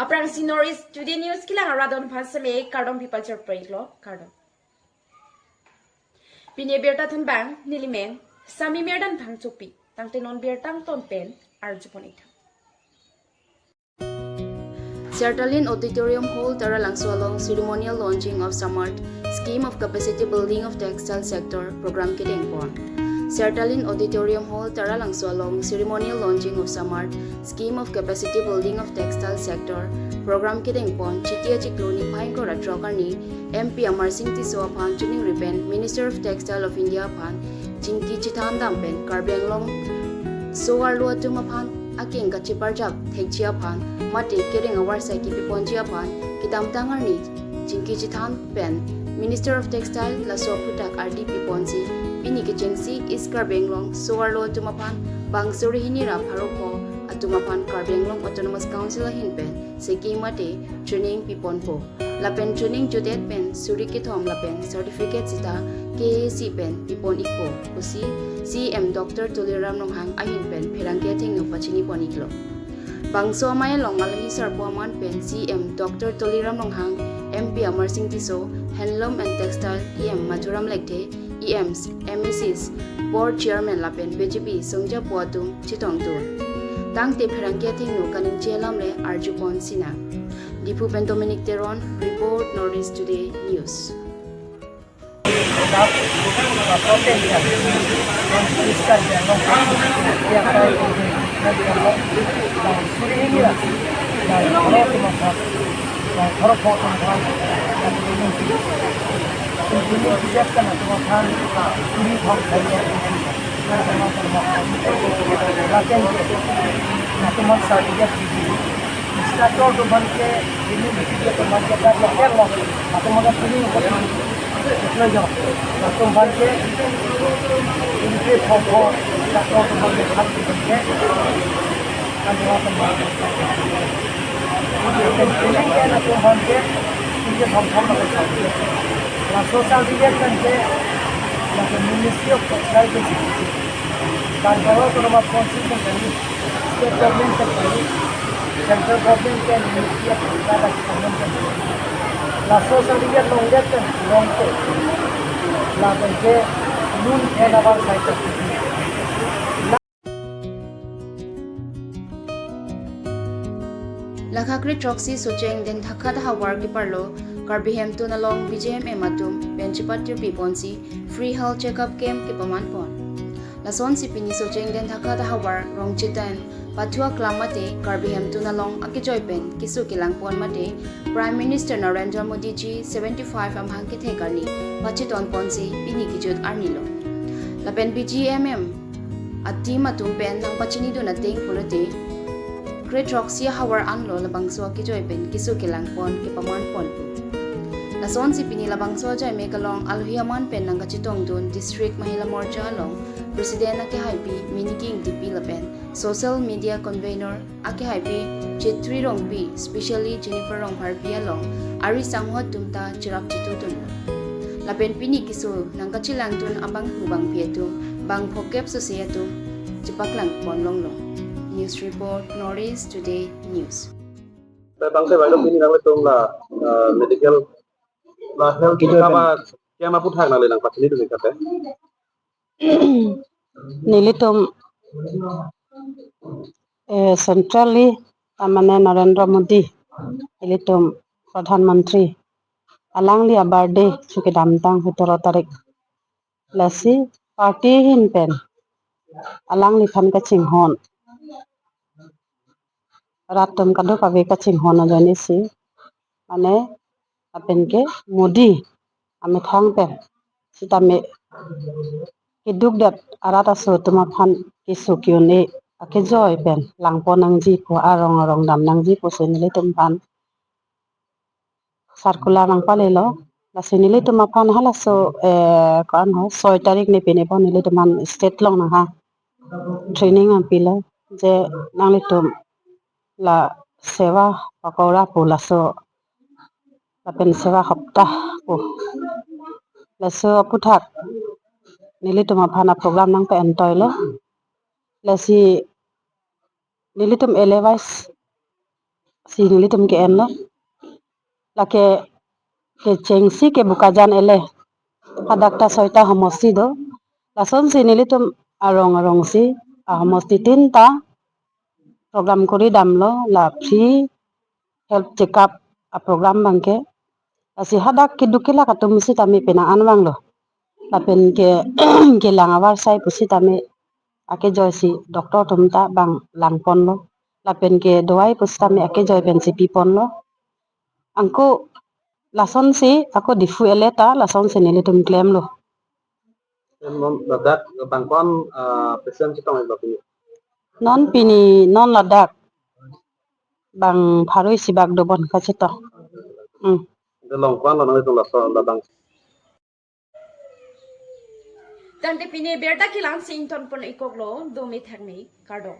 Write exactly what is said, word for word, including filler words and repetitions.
Aphrangsi North East Today News kelang arat atum aphan seme kardom pipachar pray lo, kardom. Pini abirta thanbang nelimen Sami Mirdan Phangchopi, tangte non birta angton pen arjupon ik tha. Sertalin Auditorium Hall, Taralangso along ceremonial launching of Samarth Scheme of Capacity Building of Textile Sector program kedengpon. Sertalin Auditorium Hall, Taralangso along ceremonial launching of Samarth Scheme of Capacity Building of Textile Sector program kedengpon Chiti achiklo niphai ingkoi ra throk arni M P Amarsing Tisso aphan choningri pen Minister of Textile of India aphan chingki chethan dam pen Karbi Anglong so-arlo atum aphan akeng kacheparjap thekji aphan mate kereng avarsai kipiponji aphan kedamtang arni chingki chethan pen Minister of Textile laso aphuthak ardi piponsi pini kechengsi East Karbi Anglong so-arlo atum aphan bang suri hini ra pharo pho atum aphan Karbi Anglong Autonomous Council ahin pen seki mate training piponpo. Lapen training jutdet pen suri kethom lapen certificate sita K A A C pen pipon ikpo pusi C E M Doctor Tuliram Ronghang ahin pen pherangke athengno pachinipon iklo. Bangso amei along alohi sarpo aman pen C E M Doctor Tuliram Ronghang, M P Amarsing Tisso, Handloom and Textile E M Madhuram Lekthe, E Ms, M A Cs, Board Chairman lapen B J P songjapo atum chetongdun. Tangte pherangke athengno kaningje alam le arjupon sinang. Diphu pen Dominic Teron, report North East Today News. Lapen ke, nangtum aphan certificate didi. Instructor atum aphan ke, university atum aphan ke, dak local lo, nangtum aphan training apot didi. Nangtum aphan ke, ini ke pho pho, instructor atum aphan ke, nangtum aphan ke, nangtum aphan ke, training ke nangtum aphan ke, ini ke pho pho lo. Laso certificate kan ke, nangtum Ministry of Textile ke, Karbi Anglong Autonomous Council pen kali, state government pen kali, central government pen, ministry of Textile pen kali. Laso certificate longdet pen longpo. Lapen ke non en avarsai pen. Lake kre throksi Socheng Denthakkha ta havar keparlo Karbi Hemtun along B J M M atum pen chepatirpi ponsi free health checkup camp kepamanpon. Lasonsi pini Socheng Denthakkha ta havar Rongchitan Pathu Aklam mate Karbi Hemtun along akejoi pen keso kelangpon mate Prime Minister Narendra Modi ji seventy-five amahang kethek arni pachetonponsi pini kejut arni lo. Lapen B J M M a-team atum pen nangpachinidun ateng pulote kre throksi havar anlo labangso akejoi pen keso kelangpon kepamanponpo. Lasonsi pini labangso ajaimek along alohi aman pen nangkachetongdun District Mahila Morcha along President akehaipi Miniki Ingtipi lapen Social Media Convener akehaipi Chetri Rongpi, specially Jennifer Rongpharpi along ari sangho atum ta cherap chetudun. Lapen pini keso nangkachelangdun abangphu bangphi atum bang phokep sose atum chepaklangpon longlo. News report, North East Today News. Tangte bang pini nanglitum la, eh, medical la health kita checkup kan a-camp aphuthak nangli nangpachinidun ik tha. Nelitum, eh, centrally, ta mane Narendra Modi, nelitum Pradhan Mantri, alangli a-birthday chu kedamtang sotoro tarik. Lasi party ahin pen alangliphan kachinghon, rat atum kadokave kachinghon ajoine si, mane lapen ke Modi amethang pen sitame kedukdet arat aso atum aphan keso ke-un-e akejoi pen langpon nangji pu, arong arong dam nangji pusi nelitum aphan circular nangpalelo. Lasi nelitum aphan halaso, eh, ko-an ho, soi tarik ni pini bo nelitum aphan state along nangha training nangpilo, je nanglitum la seva pakora pu laso lapen seva hapta pu. Laso aphuthak nelitum aphan a-program nangpa-entoilo. Lasi nelitum elevise si nelitum ke-enlo. Lake kechengsi ke Bokajan ele. Hadak ta soita homosti do. Lasonsi nelitum arong arongsi ahomosti tin ta program kori damlo, la free health checkup a-program abangke. Lasi hadak keduk kelak atum sitame penang an vanglo. Lapen ke kelang avarsai pusitame akejoisi doctor atum ta bang langponlo. Lapen ke dawai pusitame akejoi pensi piponlo. Anke lasonsi ako Diphu ele ta lasonsi nelitum klemlo. Non ladak bang ko-an, ah, patient chetong iklo pini? Non pini non ladak bang pharo isi bak dobom kachetong. Hmm. Ante long ko-an lo nangtum laso labang? Tangte pini birta kelang si ingtonpon ikoklo, dome thakme, kardom.